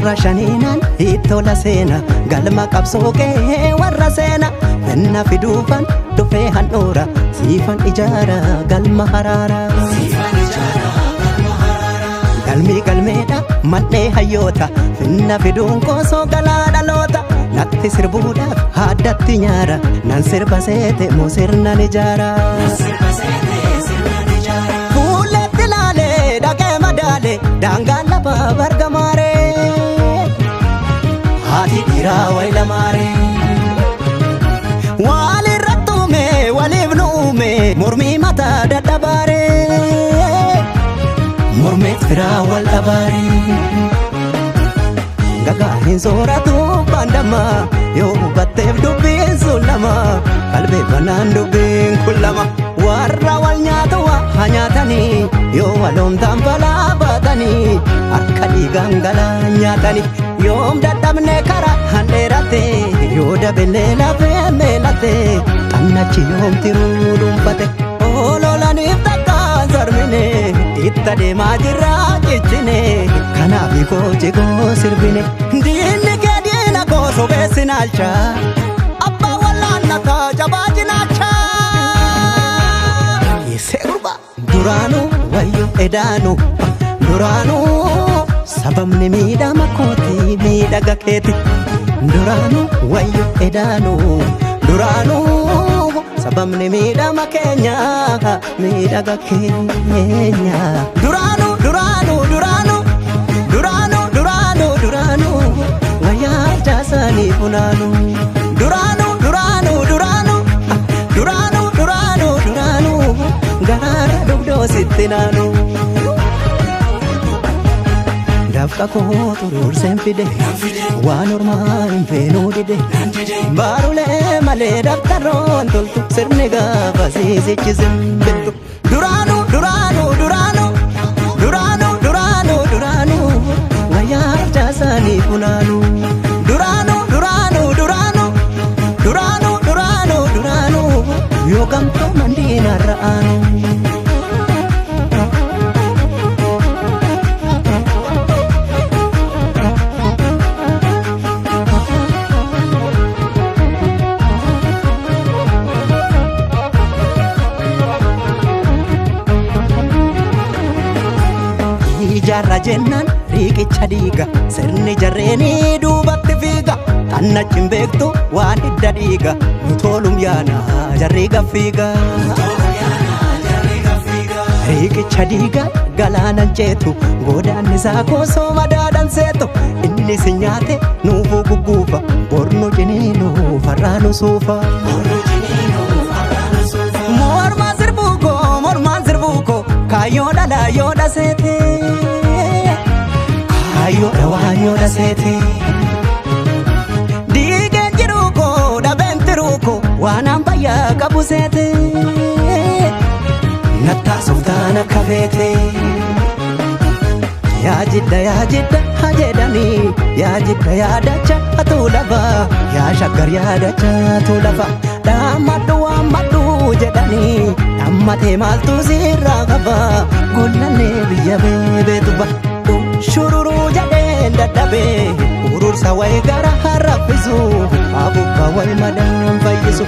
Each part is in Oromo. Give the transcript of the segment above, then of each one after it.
Warra shaniinaan ittola seena galma qabsoo kee warra seena finna fiduufan dhufee handhuura siifan ijaara galma haraara. Galmii galmeedha man'ee hayyoota finna fiduun koosoo galaa dhaloota natti sirbuudhaaf haddatti nyaara nan sirba seete moo sirnan ijaara. Fuulletti laalee dhaqee madaale daangaan lafa bargamaaree haati dhiiraa wayi lamaaree. Walirratti uume waliif nu uume mormii mataa dadhabaaree mormeet firaa wal dhabaaree. Gagaa hin sooratu baandama yoo hubatteef dubbiin sun lama qalbeeffannaan dubbiin kun lama warra wal nyaatu waa nyaatanii yoo waloomtaan balaa baatanii harka dhiigaan galaa nyaatanii yoom dadhabne karaa handheerate yoo dabelee lafee meelate xannachi yoom tiruu dhuunfate ololaniif takkaan sarmine itti adeemaa jirra cichine kanaaf koo jigoo sirbine diinni kee diina koo sobeessi naalcha abbaa wallaannataa jabaa cinaacha. Isee gurbaa duraanuu wayyo edaanu duraanuu sababni miidhama kooti miidhaga keeti duraanuu wayyo edaanu duraanuu sababni miidhama keenya miidhaga keenya duraanuu duraanuu duraanuu duraanuu duraanuu duraanuu wayyaa jaasanii funaanuu duraanuu duraanuu duraanuu duraanuu duraanuu duraanuu garaara dugdoo sitti naanuu. Dafqa koo xuruurseen fide waan ormaa hin feenuu dide baarulee malee daftaroon toltu sirni gaafa siisichi simbirtu. Duraanuu duraanuu duraanuu duraanuu duraanuu duraanuu wayyaa jaasanii funaanuu duraanuu duraanuu duraanuu duraanuu duraanuu duraanuu yoo gamtoo mandiinarra aanuu. Ijaarra jennaan riiqicha dhiiga sirni jarreenii duubatti fiiga xannachi hin beektu waan hidda dhiiga nu toolum yaana jarri gaffiiga. Riiqicha dhiiga galaanan ceetu godaanni isaa koosoo madaadhan seetu inni si nyaate nuufuu gugguufa bornu ciniinu farraanu suufa. Mormaan sirbuu koo mormaan sirbuu koo kaayyoo dhala yoo dhaseete kaayyoo dhawaa yoo dhaseete. Diigeen jiruu koo dhabeen tiruu koo waan an fayyaa qabu seete nattaa softaan akka feete. Yaa jidda yaa jidda haa jedhanii yaa jidda yaa dacha atuu lafa yaa shaggar yaa dacha atuu lafa dhaammadhu waammadhu jedhanii dhaammatee maaltu sirraa qaba gollallee biyya beebeetu ba shururuu jedheen dadhabee urursa wayi gara harraffisu abubbaa wayi madaan fayyisu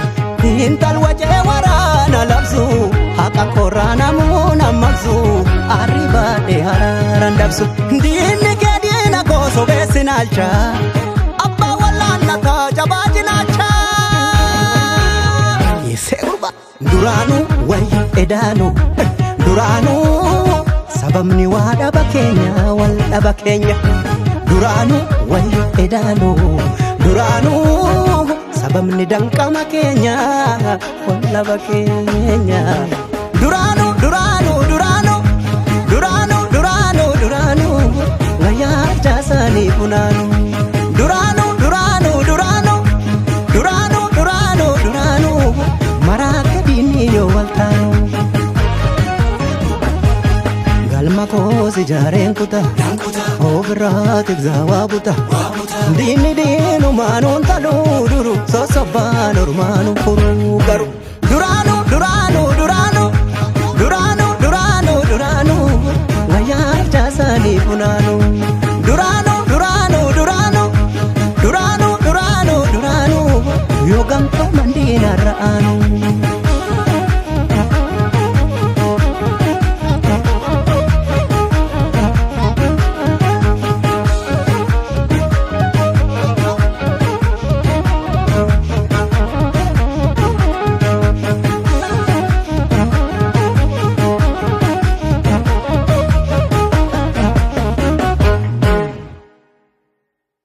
intal wacee waraana labsu haqa korraa namuun ammaqsu arribaadhe haraaran dabsu diinni kee diina koo sobeessi naalcha abbaa wallaannataa jabaa cinaacha. Isee gurbaa duraanuu wayyo edaanuu duraanuu sababni waa dhaba keenya wal dhaba keenya duraanuu wayyo edaanuu duraanuu sababni danqama keenya wal dhaba keenya duraanuu duraanuu duraanuu duraanuu duraanuu duraanuu wayyaa jaasanii funaanuu duraanuu duraanuu duraanuu duraanuu duraanuu duraanuu maraate diinni yoo wal taanu. Galma koos ijaareen kuta ofirraa tibsaa waa buta diinni diinumaan taluu duru sosobaan ormaan furuu garu.